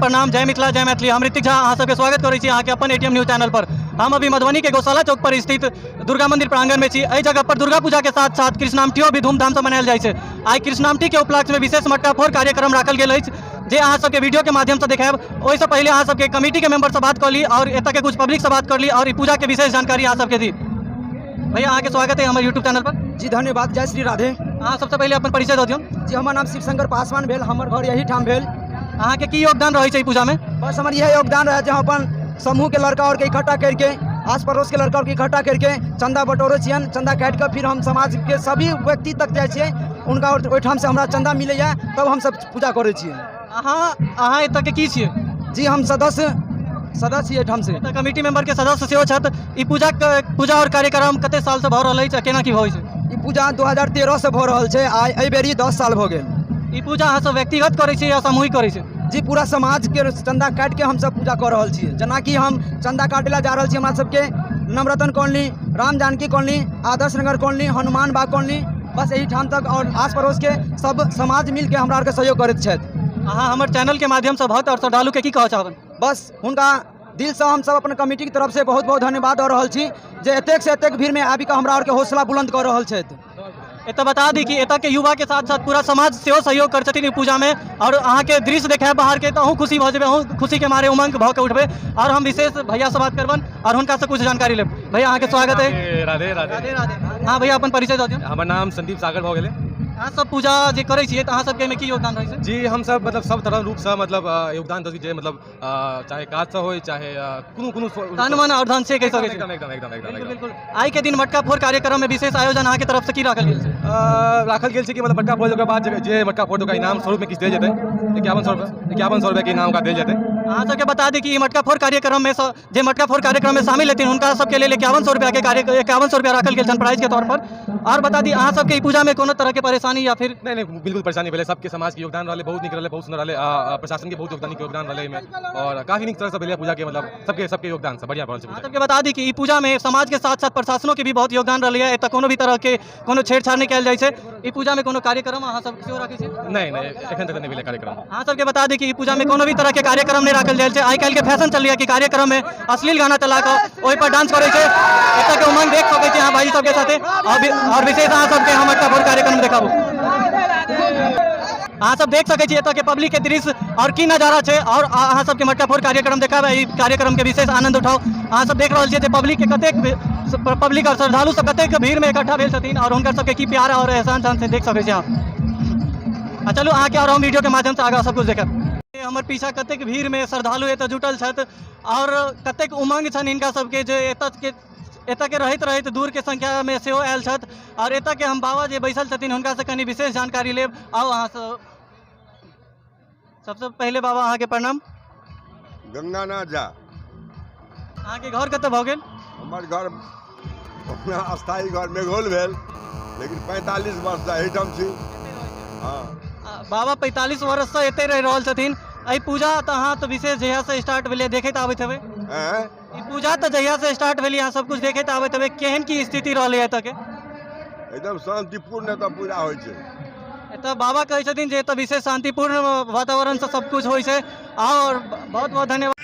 प्रणाम, जय मिथिला, जय मैथिली। हम ऋतिक झा अहाँ सबके स्वागत करै छी अहाँके अपन एटीएम न्यूज चैनल पर। हम अभी मधुबनी के गौशाला चौक पर स्थित दुर्गा मंदिर प्रांगण में छी। एहि जगह पर दुर्गा पूजा के साथ साथ कृष्णाष्टमियो भी धूमधाम से मनायल जाइ छै। आइ कृष्णाष्टमी के उपलक्ष्य में विशेष मटका फोड़ कार्यक्रम राखल गेल अछि, जे अहाँ सबके वीडियो के माध्यम से देखायब। ओहिसँ पहिले अहाँ सबके कमिटी के मेंबर से बात कऽ ली और एतऽ के कुछ पब्लिक से बात कर ली और ई पूजा के विशेष जानकारी अहाँ सबके दी। भैया, अहाँके स्वागत है हमर यूट्यूब चैनल पर। जी धन्यवाद, जय श्री राधे। अहाँ सबसँ पहिले अपन परिचय दऽ दियौ। जी, हमर नाम शिवशंकर पासवान भेल, हमर घर यही ठाम भेल। अहाँके की योगदान रहै छै ई पूजामे? बस हमर इएह योगदान रहै जे हम अपन समूहके लड़का आओरके इकट्ठा करिके, आस पड़ोसके लड़का आओरके इकट्ठा करिके चन्दा बटोरै छियनि। चन्दा काटि कऽ फिर हम समाजके सभी व्यक्ति तक जाइ छियै हुनका ओहिठामसँ हमरा चन्दा मिलैए, तब हमसब पूजा करै छियै। अहाँ एतऽ के की छियै? जी, हम सदस्य सदस्य छियै एहिठामसँ। एतऽ कमिटी मेंबर के सदस्य सेहो छथि। ई पूजा पूजा और कार्यक्रम कते साल से भऽ रहल अछि आ केना की होइ छै? ई पूजा 2013 से भऽ रहल छै आ एहि बेर ई 10 साल भऽ गेल। ई पूजा अहाँ सब व्यक्तिगत करै छी या सामूहिक करै छी? जी, पूरा समाजके चन्दा काटिके हमसब पूजा कऽ रहल छियै। जेनाकि हम चन्दा काटै लए जा रहल छी, हमरा सबके Navratna colony, Ram Janaki colony, Adarsh Nagar colony, Hanuman Bagh colony, बस एहिठाम तक आओर आस पड़ोसके सब समाज मिलके हमरा आरके सहयोग करैत छथि। अहाँ हमर चैनल के माध्यम से भक्त और श्रद्धालु के की कहऽ चाहबै? बस हुनका दिलसँ हमसब अपन कमिटीके तरफसँ बहुत बहुत धन्यवाद दऽ रहल छी जे एतेकसँ एतेक भीड़मे आबिकऽ हमरा आरके हौसला बुलन्द कऽ रहल छथि। एतऽ बता दी कि एतऽ के युवा के साथ साथ पूरा समाज सेहो सहयोग करै छथिन ई पूजामे। और अहाँके दृश्य देखायब बाहरके तऽ अहूँ खुशी भऽ जेबै, अहूँ खुशीके मारे उमंग भऽ के उठबै। और हम विशेष भैयासँ बात करबनि और हुनकासँ कुछ जानकारी लेब। भैया, अहाँके स्वागत है। राधे राधे। राधे राधे। हाँ भैया, अपन परिचय दऽ दियौ। हमर नाम संदीप सागर भऽ गेलै। अहाँ सब पूजा जे करै छियै तऽ अहाँ सबके एहिमे की योगदान रहै छै? जी, हमसब मतलब सब तरह रूपसँ मतलब योगदान दै छी, जे मतलब चाहे काजसँ होइ, चाहे कोनो कोनो तन मन और धन से कहि सकै छी। एकदम एकदम एकदम एकदम। बिल्कुल बिल्कुल। आइ के दिन मटका फोड़ कार्यक्रम में विशेष आयोजन अहाँके तरफ से की राखल गेल छै? राखल गेल छै कि मतलब मटका फोड़ ओकर बाद जे मटका फोड़ ओकरा इनाम स्वरूपमे किछु देल जेतै। 5100 रुपैआ, 5100 रुपैआके इनाम ओकरा देल जेतै। अहाँ सबके बता दी कि ई मटका फोड़ कार्यक्रम में जे मटका फोड़ कार्यक्रम में शामिल हेथिन, हुनका सबके लेल 5100 रुपैआ के कार्य 5100 रुपैआ राखल गेल छनि प्राइज के तौर पर। और बता दी, अहाँ सबके ई पूजा में कोनो तरह के परेशानी या फिर? नहीं नहीं, बिल्कुल परेशानी भेलै। सबके समाजके योगदान रहलै, बहुत नीक रहलै, बहुत सुन्दर रहलै। प्रशासनके बहुत योगदान, नीक योगदान रहलै एहिमे और काफी नीक तरहसँ भेलै पूजाके, मतलब सबके सबके योगदानसँ बढ़िआँ भऽ रहल छै अहाँ पूजा। सबके बता दी कि ई पूजा में समाज के साथ साथ प्रशासनो के भी बहुत योगदान रहलै है। एतऽ कोनो भी तरह के कोनो छेड़छाड़ नहि कयल जाइ छै। ई पूजा में कोनो कार्यक्रम अहाँ सब सेहो राखै छी? नहि नहि, एखन तक नहि भेलै कार्यक्रम। अहाँ सबके बता दी कि ई पूजा में कोनो भी तरह के कार्यक्रम नहि राखल जाइ छै। आइ काल्हि के फैशन चलैया कि कार्यक्रम में अश्लील गाना चला कऽ ओहि पर डांस करै छै। एतऽ के उमंग देख सकै छी अहाँ भाई सबके साथे। और विशेष अहाँ सबके हम एकटा भोर कार्यक्रम देखाबू। अहाँ सब देख सकै छी एतऽ के पब्लिक के दृश्य और की नजारा छै। और अहाँ सबके मटका फोड़ कार्यक्रम देखाब, ई कार्यक्रम के विशेष आनंद उठाउ। अहाँ सब देख रहल छियै जे पब्लिक के कतेक पब्लिक और श्रद्धालु सब कतेक भीड़ में इकट्ठा भेल छथिन और हुनकर सबके की प्यार और एहसान छन से देख सकै छी अहाँ। आ चलू, अहाँके और हम वीडियो के माध्यम से आगाँ सब कुछ देखब। हमर पीछा कतेक भीड़ में श्रद्धालु एतऽ जुटल छथि और कतेक उमंग छनि हिनका सबके जे एतऽ के रहैत रहैत दूर के संख्या में सेहो आयल छथि। और एतऽ के हम बाबा जे बैसल छथिन, हुनका से कनि विशेष जानकारी लेब। आउ अहाँ सब। सबसँ पहिले बाबा, अहाँके प्रणाम। गंगानाथ झा। अहाँके घर कतऽ भऽ गेल? हमर घर अपना अस्थायी घर मेघोल भेल, लेकिन 45 वर्षसँ एहिठाम छी। हँ। बाबा 45 वर्षसँ एतै रहि रहल छथिन। एहि पूजा तऽ अहाँ तऽ विशेष जहियासँ स्टार्ट भेलै देखैत आबैत हेबै। आँय? ई पूजा तऽ जहियासँ स्टार्ट भेलै अहाँ सब कुछ देखैत आबैत हेबै। केहन की स्थिति रहलै एतऽ के? एकदम शान्तिपूर्ण एतऽ पूजा होइ छै। एतऽ बाबा कहै छथिन जे एतऽ विशेष शान्तिपूर्ण वातावरणसँ सब कुछ होइ छै। और बहुत बहुत धन्यवाद।